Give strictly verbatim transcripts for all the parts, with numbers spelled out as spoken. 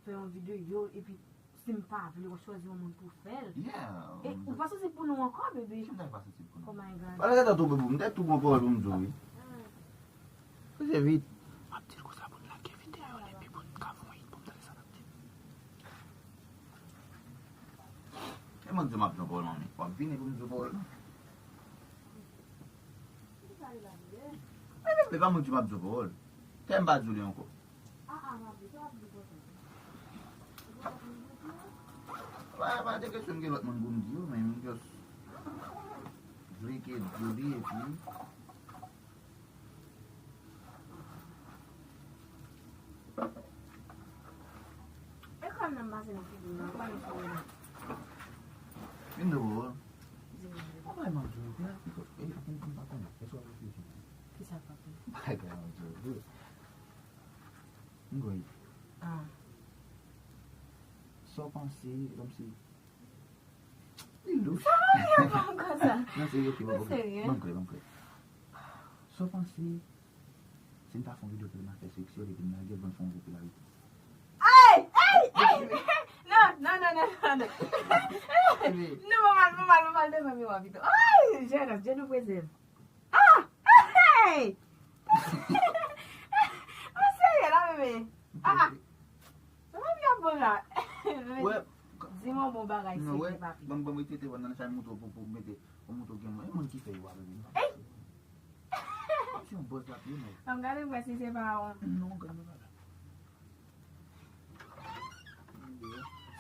Fè yon videyo, epi si m pa vle, w ap chwazi yon moun pou fè l. Yeah. E ou pa sansib pou nou ankò, bebe. Kèm ta pa sansib pou nou? Oh my God. Pale gata tou, bebe. M te tou bon pawòl pou m di w, wi. Koze vit. M ap di l konsa pou n lage videyo a, epi pou n ka fè yon hit pou m tande sa l ap di. E mwen k di m ap di yon pawòl, manmi. W ap vini pou m di yon pawòl, non? Men, men, men pa mwen k di m ap di yon pawòl. Kè m pa di w li ankò. Pa, pa de kesyon m gen lòt moun pou m di yo, men m just vle ke di w li epi. E kòm nan m pase nan figi m nan, kòm nan figi m nan. Vin dou. Di m. Apa m ap di w, e, e, e, m pa konnen. Èske w ap reflechi? Kisa k ap fè? Bagay m ap di w. M gwe. Ah. Sa w panse, kòmsi. Li louch. Sa pa vle pa m konsa. Non, serye, ok, Ou ok. serye? Ban m klè, ban m klè. Sa w panse, si n ta fè yon videyo pou n ap fè seksyon, epi n lage l, ban n fè yon popilarite? Ay! Ay! Ay! Non, non, non, non, non, non. Non, mwen mal, mwen mal, mwen mal devan miwa pito. Ay! Jèrans, Dye nou prezan. Ah! Hey! Ou serye la, bebe? Ah! Sa pa byen bon la. Wè. Di m yon bon bagay, Non, wè, serye, papi. Ban m, ban m retire telefòn nan, nan chay moto pou, pou mete, pou moto gen mwen. E moun ki fè yo a, bebe? Ey! Kòmsi yon bòs la, you know. An gade m wè si se pa yon. Non, gade m pa la.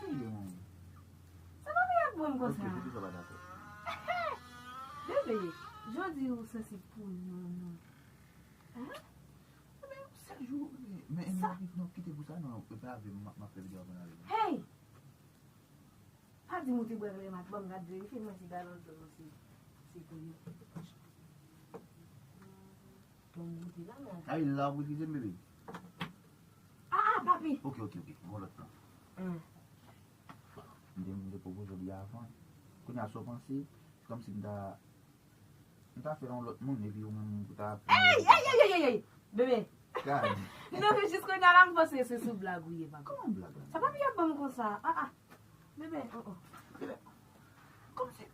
Serye, manmi. Sa pa byen bon Ok, konsa. poukisa w pa dakò? Bebe, jodi ou sansib pou nou, non. Hein? Ebyen, sèl jou, men, men, men, non, kite pou sa, non, e pa avè m, m ap, m ap fè videyo avè avè m. Hey! Pa di m ou te bwè klè mat, ban m gad verifye, mwen si galon dlo nou se, se pou yo. Bon, m goute la, men. Ay, la, w refize m, bebe. Ah, ah, papi! Ok, ok, ok, bon lòt plan. Hmm. M te, m te pwopoze w li avan. Kounye a, sa w panse, se kòmsi m ta, m ta fè yon lòt moun, epi ou menm, ou ta. Ey, ey, ey, ey, ey, ey! Bebe! Gade. Non, men jis kounye a la, m panse se sou blag ou ye, papi. Kòman blag la? Sa pa byen bon konsa. Ah, ah. Bebe, oh, oh. Bebe, kòmsi.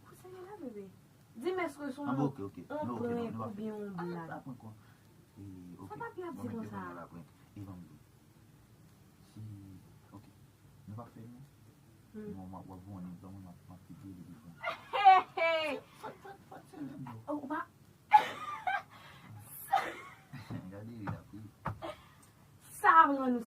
Ou serye la, bebe? Di m èske se Ah, bon, yon ok, ok. Non, ok, non, prank nou pa fè. oubyen yon Ah, blag? pa prank, non. E, ok. Sa pa byen ap di Bon, men konsa. Telefòn nan la prank. E ban m di. Si, ok. Nou pa fè, non. Hmm. Non, m ap, w ap voye yon nèg, m ap, m ap pibliye li devan. Hey, hey! Fat, fat, fat, se lè m yo. Ou pa. Gade li la, wi. Sa ap rann ou